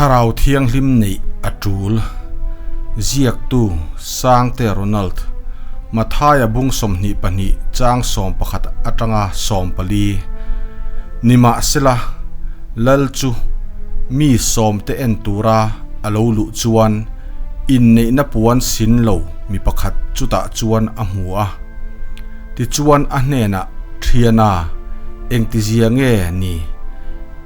Thlarau Thianghlim neih a tul. Ziaktu, Sangte Ronald, Mathaia bung 22 chang 11 atanga 14. Nimahsela, Lal chu mi sawmte en tura a lo luh chuan inneihna puan sin lo mi pakhat chutah chuan a hmu a. Tichuan a hnenah, Thiana, engtizia nge ni?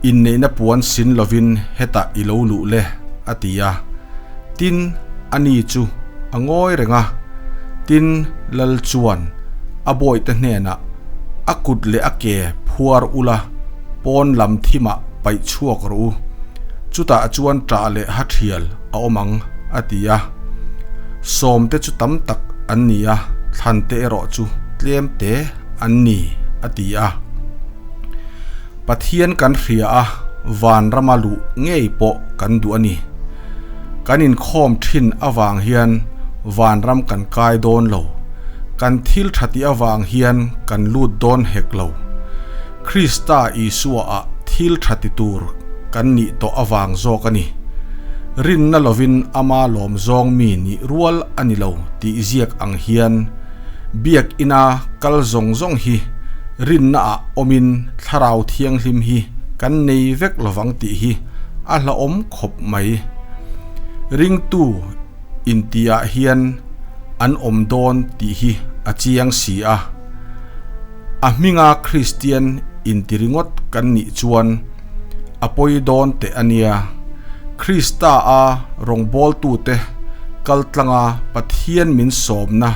Inneihna puan sin lovin hetah i lo luh le, a ti a. Tin, ani chu a ngawi reng a. Tin, Lal chuan a bawihte hnenah, A kut leh a ke phuar ula, pawn lam thimah paih chhuak rawh u. Chutah chuan ṭah leh ha ṭhial a awm ang, a ti a. Sawmte chu tam tak an ni a, thlante erawh chu tlemte an ni, a ti a. Pathian kan hria a, vanrama luh ngei pawh kan duh a ni. Kan inkhawm thin avang hian vanram kan kai dawn lo. Kan thil tha tih avang hian kan lut dawn hek lo. Krista Isua ah thil tha ti tur kan nih tawh avang zawk a ni. Rinna lovin ama lawm zawng mi nih rual a ni lo tih ziak ang hian Biak ina kal zawng zawng hi rinna ah awmin Thlarau Thianghlim hi kan nei vek lovang tih hi a hlauhawm khawp mai. Ringtu intihah hian an awm dawn tih hi a chiang si a. A hminga Kristian inti ringawt kan nih chuan a pawi dawn teh a nia. Krista a rawngbawltute kaltlanga Pathian min sawmna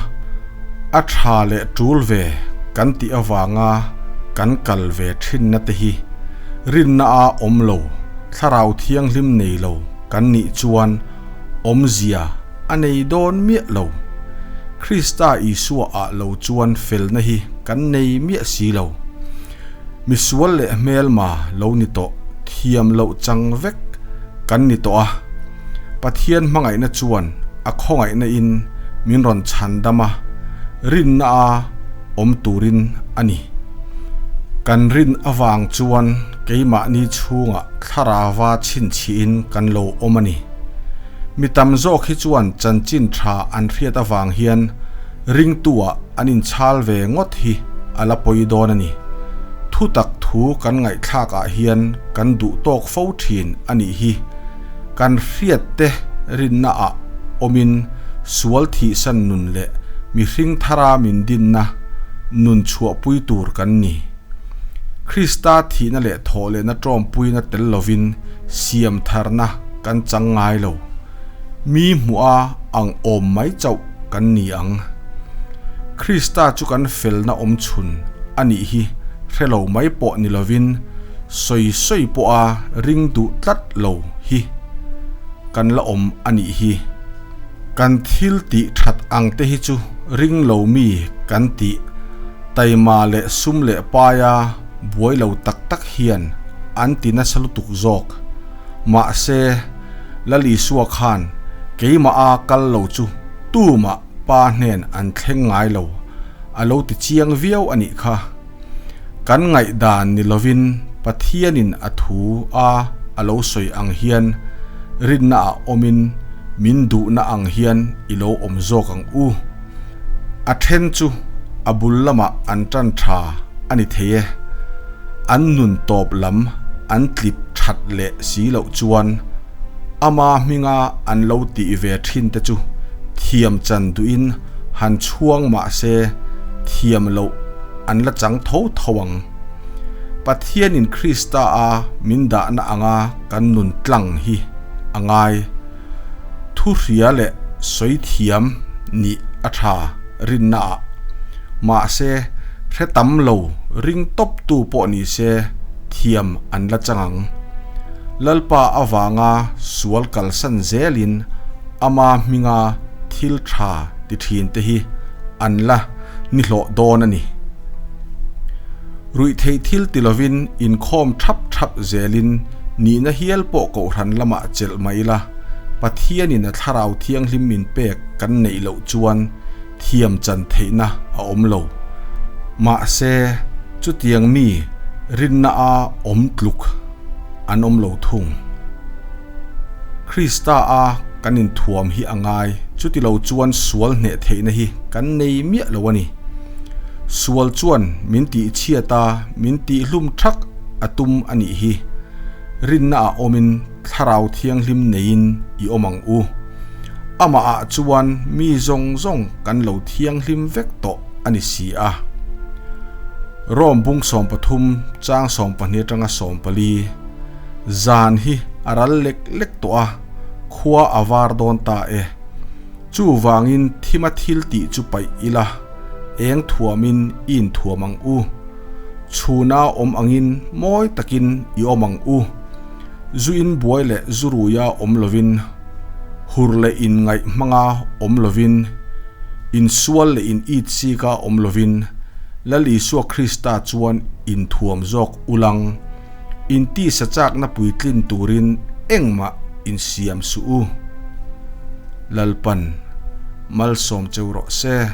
a tha leh tul ve kan tih avanga kan kal ve thinna te hi rinna a awm lo, Thlarau Thianghlim nei lo kan nih chuan awmzia a nei dawn miah lo. Krista Isua ah lo chuan felna hi kan nei miah si lo. Misual leh hmelma lo ni tawh thiam loh chang vek kan ni tawh a, Pathian hmangaihna chuan a khawngaihna in min rawn chhan dam a, rinna a awm turin a ni. Kan rin avang chuan keimahni chhungah thlarava chhinchhihin kan lo awm a ni. Mi tam zawk hi chuan chanchin tha an hriat avang hian ringtu-ah an inchhal ve ngawt hi a la pawi dawn a ni. Thutak thu kan ngaihthlak ah hian kan duh tawk fo thin a nih hi. Kan hriat te rinna ah awmin sual thihsan nun leh mihring thara min dinna nun chhuahpui tur kan ni. Krista thihna leh thawhlehna tawmpuina tel lovin siam tharna kan chang ngai lo. Mi hmuh a ang awm mai chauh kan ni ang. Krista chu kan felna awm chhun a nih hi hre lo mai pawh ni lovin sawi sawi pawha ring duh tlat lo hi kan la awm a nih hi. Kan thil tih that ang te hi chu ring lo mi kan tih taima leh sum leh paia buai lo tak tak hian an ti nasa lutuk zawk. Mahse, Lal Isua khan keimah a kal lo chu tumah pa hnen an thleng ngai lo a lo ti chiang viau a nih kha. Kan ngaihdan ni lovin Pathianin a thu a a lo sawi ang hian rinna ah awmin min duhna ang hian i lo awm zawk ang u. A then chu a bul lamah an tan tha a ni thei e. An nun tawp lam an tlip that leh si loh chuan ama hminga an lo tih ve thin te chu thiam chan duhin han chhuang mah se thiam loh an la chang tho tho ang. Pathianin Krista a min dahna anga kan nun tlang hi a ngai. Thu hria leh sawi thiam nih a tha rinna ah. Mahse, hre tam lo ring tawp tu pawh ni se thiam an la chang ang. Lalpa avanga sual kalsan zelin ama hminga thil tha ti thin te hi an la ni hlawh dawn a ni. Ruihtheih thil ti lovin inkhawm thap thap zelin nihna hial pawh kohhran lamah chelh mai ila, Pathianin a Thlarau Thianghlim min pek kan neih loh chuan thiam chan theihna a awm lo. Mahse, chutiang mi rinna a awm tluk an awm lo thung. Krista a kan inthuam hi a ngai, chutilo chuan sual hneh theihna hi kan nei miah lo a ni. Sual chuan min tihchhiat a, min tihhlum thak a tum a nih hi. Rinna ah awmin Thlarau Thianghlim neiin i awm ang u. Amah ah chuan mi zawng zawng kan lo thianghlim vek tawh a ni si a. Rom bung 13 chang 12 atanga 14 Zan hi a ral lek lek tawh a, khua a var dawn ta e. Chuvangin thima thil tih chu paih ila, eng thuamin i inthuam ang u. Chhuna awm angin mawi takin i awm ang u. Zu in buai leh zu ruia awm lovin, hur leh inngaih hmanga awm lovin, insual leh in it sika awm lovin, Lal Isua Krista chuan inthuam zawk ulang. Intisa chakna puitlin turin engmah insiam suh u. Lalpan malsawm cheu rawh se.